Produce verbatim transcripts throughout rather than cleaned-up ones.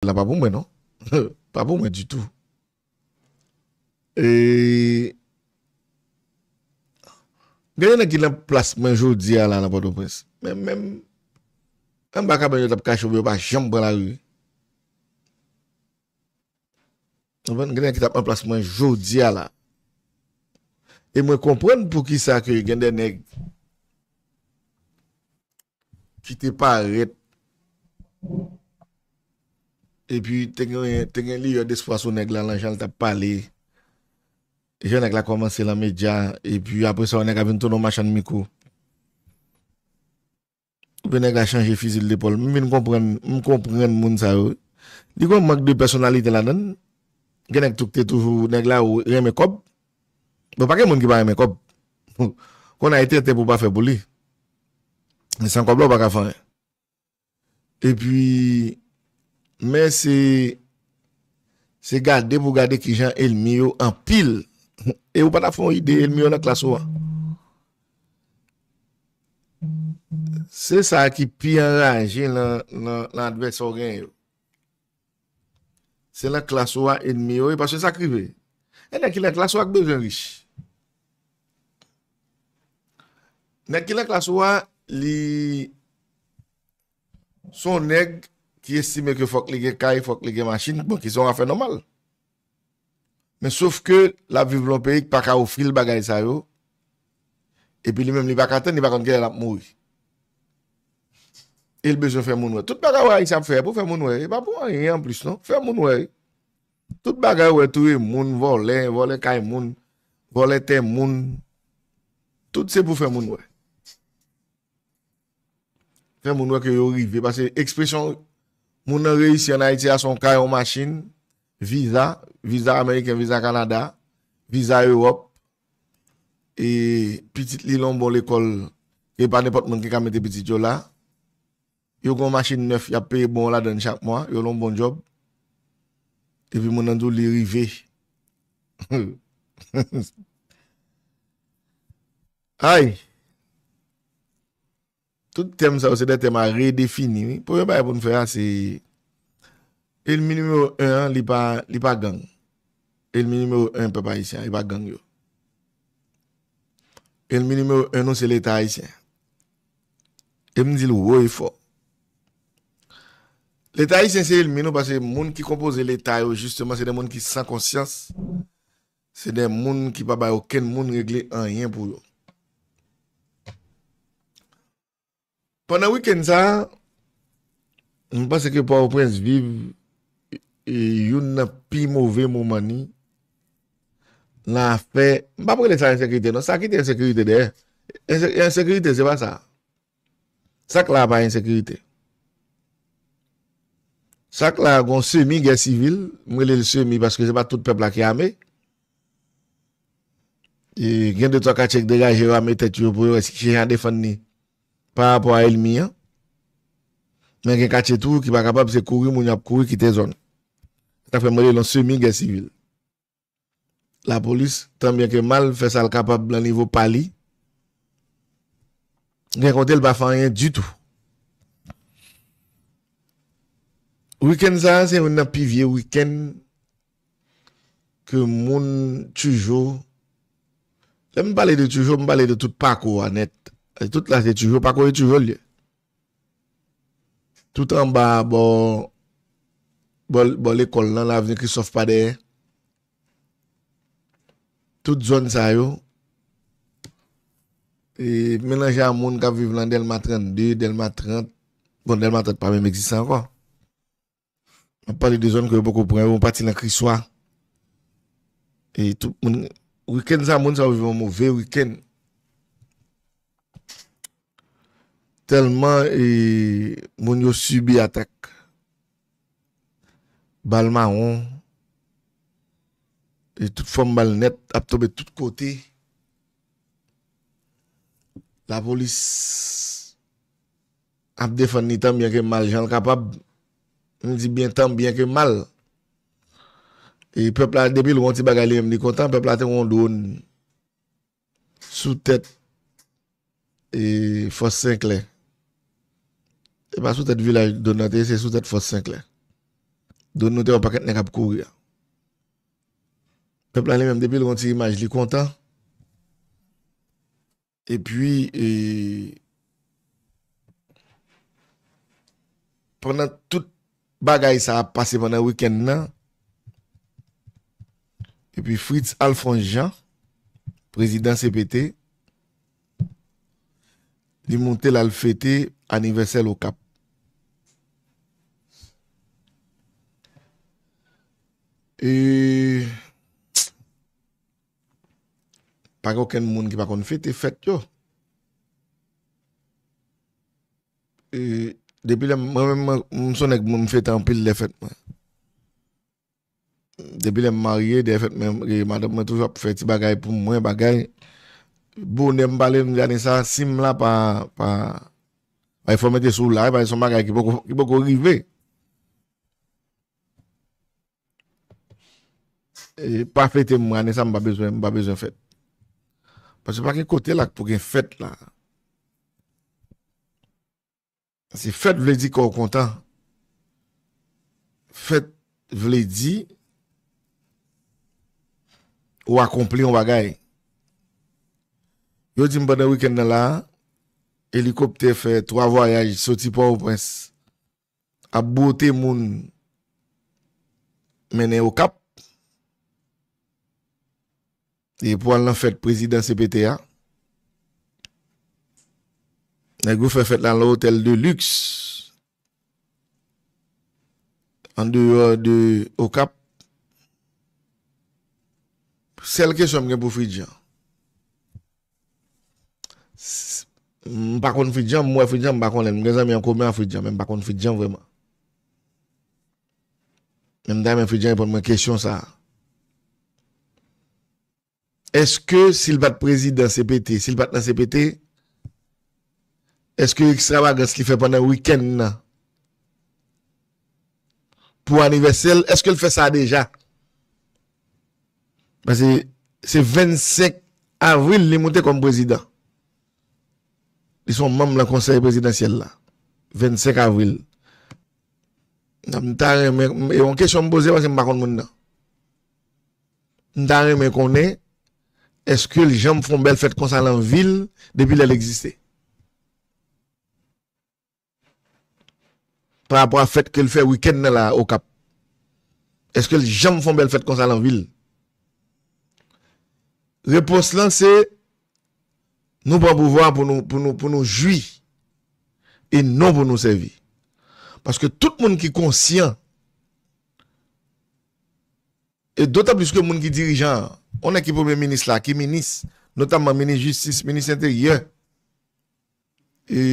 la pa pou mwen, non. Pa pou mwen ditou. E, gen yon nèg ki nan plas mwen jodi a la nan Pòtoprens. Men, menm anba kabann yo t ap kache, yo pa janm pran lari. Konprann? Gen nèg ki t ap nan plas mwen jodi a la. E mwen konprann poukisa ke gen de nèg ki te parèt, epi te gen, te gen liyè despwa sou nèg la, nan jan l t ap pale, jan nèg la kòmanse lan medya, epi apre sa, yon nèg ap vin tounen yon machann mikwo. Oubyen nèg la chanje fizi l de pòl. M vin konprann, m konprann moun sa yo. Li gen yon mank de pèsonalite ladan l. Gen nèg tou ki te toujou, nèg la renmen kòb. Bon, pa gen moun ki pa renmen kòb. Konnen a, e tenten pou w pa fè pou li. Men san kòb la, w pa ka fè anyen. Epi, men se, se gade pou gade kijan ènmi yo anpil. E ou pa ta fè yon ide, ènmi yo nan klas ou a. Se sa ki pi anraje nan, nan, nan advèsè w genyen yo. Se nan klas ou a ènmi yo ye, paske sa k rive. E nèg ki nan klas ou a k bezwen rich. Nèg ki nan klas ou a, li se yon nèg ki estime ke fòk li gen kay, fòk li gen machin, bon, ki se yon afè nòmal. Men sof ke l ap viv nan yon peyi ki pa ka ofri l bagay sa yo, epi li menm li pa ka tann, li pa konn kilè l ap mouri. E l bezwen fè moun wè. Tout bagay w wè Ayisyen ap fè, pou fè moun wè. E pa pou anyen anplis, non. Fè moun wè. Tout bagay w wè, touye moun, vòlè, vòlè kay moun, vòlè tè moun. Tout se pou fè moun wè. Fè moun wè ke yo rive. Paske ekspresyon moun nan reyisi ann Ayiti a, se yon kay, yon machin, viza, viza ameriken, viza Kanada, viza Ewòp, e pitit li lan yon bon lekòl, e pa nenpòt moun ki ka mete pitit yo la. Yo gen yon machin nèf, y ap peye bon ladan l chak mwa, yo lan yon bon djòb. Epi moun nan di w li rive. Ay! Tout tèm sa yo, se de tèm a redefini, wi. Premye bagay pou n fè a, se ènmi nimewo en an, li pa, li pa gang. Ènmi nimewo en pèp ayisyen an, li pa gang yo. Ènmi nimewo en nou, se Leta ayisyen. E m di l wo e fò. Leta ayisyen se ènmi nou, paske moun ki konpoze Leta yo, jisteman, se de moun ki san konsyans. Se de moun ki pa bay okenn moun regle anyen pou yo. Pandan wikenn sa a, m panse ke Pòtoprens viv, e, youn nan pi move moman ni nan afè, m p ap rele sa ensekirite, non, sa ki te ensekirite dèyè. Ense-, ensekirite, se pa sa. Sa k la a pa ensekirite. Sa k la a gon semi gè sivil, m rele l semi paske se pa tout pèp la ki ame. E gen de twa katye k degaje yo ame tèt yo pou yo wè si ki jan defann li pa rapò a ènmi an. Men gen katye tou ki pa kapab, se kouri moun y ap kouri kite zòn. Sa fè m rele l yon semi gè sivil. Lapolis, tan byen ke mal, fè sa l kapab nan nivo pa li. Gen kote l pa fè anyen ditou. Wikenn sa a, se youn nan pi vye wikenn ke moun Tijo, lè m pale de Tijo, m pale de tout pakou a nèt. E tout la se Tijo, pakou e Tijo l ye. Tout anba bò, bò, bò lekòl lan, lavni Kristòf pa dèyè. Tout zòn sa yo, e, melanje a moun k ap viv nan Dèlma trannde, Dèlma trant. Bon, Dèlma trant pa menm egziste ankò. M ap pale de zòn ke yo poko pran yo, yon pati nan Kriswa. E tout moun, wikenn sa, moun sa yo viv yon move wikenn. Tèlman, e, moun yo sibi atak. Bal mawon, e tout fòm bal nèt ap tonbe tout kote. Lapolis ap defann li tan byen ke mal jan l kapab. M di byen tan byen ke mal. E pèp la, depi l wè yon ti bagay li menm li kontan, pèp la te wè yon dwòn sou tèt, e, Fòs Senklè. E pa sou tèt vilaj dwòn nan te ye, se sou tèt Fòs Senklè. Donn nou te yon pakèt nèg ap kouri a. Pèp la li menm, depi l gon ti imaj, li kontan. Epi, e, pandan tout bagay sa ap pase pandan wikenn nan, epi Fritz Alphonse Jean, prezidan C P T, li moute l al fete anivèsè l Okap. E pa gen okenn moun ki pa konn fete fèt yo. E depi lè m, mwen menm, mwen, m se yon nèg, mwen, m fete anpil lè fèt mwen. Depi lè m marye, dèyè fèt mwen, e, madanm mwen toujou ap fè ti bagay pou mwen, bagay. Bonè m pale, m di ane sa, si m la pa, pa, pa fò mete sou la, e pa se yon bagay ki poko, ki poko rive. E pa fete m, ane sa m pa bezwen, m pa bezwen fèt. Paske pa gen kote la pou gen fèt la. Se fèt vle di kò w kontan. Fèt vle di ou akonpli yon bagay. Yo di m pandan wikenn nan la, elikoptè fè twa vwayaj soti Pòtoprens, ap bwote moun mennen Okap. E pou al nan fèt prezidan C P T a. Nèg yo fè fèt la nan otèl de luxe. Andeyò de Okap. Sèl kesyon m gen pou Fritz Jean. S-, m pa konn Fritz Jean, m wè Fritz Jean, m pa konnen l. M gen zanmi an komen a Fritz Jean, men m pa konn Fritz Jean vrèman. Men m ta renmen Fritz Jean reponn mwen kesyon sa a. Èske si l pa t prezidan C P T, si l pa t nan C P T, èske ekstravagans li fè pandan wikenn nan pou anivèsè l, èske l fè sa deja? Paske se vennsenk avril li moute kòm prezidan. Li se yon manm nan konsèy prezidansyèl la. Vennsenk avril. M ta renmen, e yon kesyon m poze paske m pa konn moun nan. M ta renmen konnen, èske l janm fè yon bèl fèt konsa nan vi l depi lè l egziste? Pa rapò a fèt ke l fè wikenn nan la Okap. Èske l janm fè yon bèl fèt konsa nan vi l? Repons lan se, nou pran pouvwa pou nou, pou nou, pou nou jwi e non pou nou sèvi. Paske tout moun ki konsyan, e dotan plis ke moun ki dirijan, yon nèg ki premye minis la, ki minis, notamman minis jistis, minis enteryè, e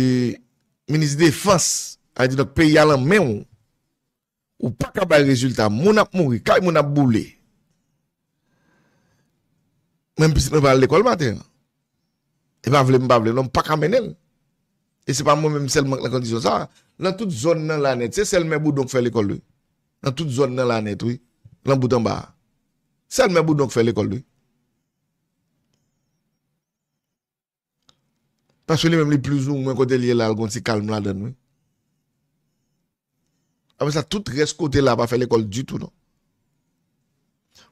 minis defans, sa vle di donk peyi a nan men w, ou pa ka bay rezilta, moun ap mouri, kay moun ap boule. Menm pitit mwen pa al lekòl maten an. E pa vle m pa vle, non, m pa ka mennen l. E se pa mwen menm sèlman k nan kondisyon sa a. Nan tout zòn nan la nèt, se sèl mè Boudon k fè lekòl, wi. Nan tout zòn nan la nèt, wi. Nan bout anba a. Sèl mè Boudon k fè lekòl, wi. Paske li menm, li plizoumwen kote l ye la, l gon ti kalm ladann, wi. Apre sa, tout rès kote la pa fè lekòl ditou, non.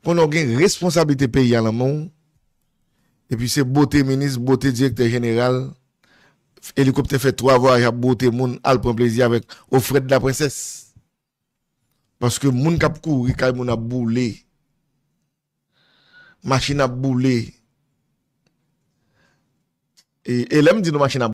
Konnen w gen responsablite peyi a nan men w, epi se bwote minis, bwote direktè jeneral, elikoptè fè twa vwayaj ap bwote moun, al pran plezi avèk ofrèd la prensès. Paske moun k ap kouri, kay moun ap boule, machin ap boule. E, e lè m di nou machin ap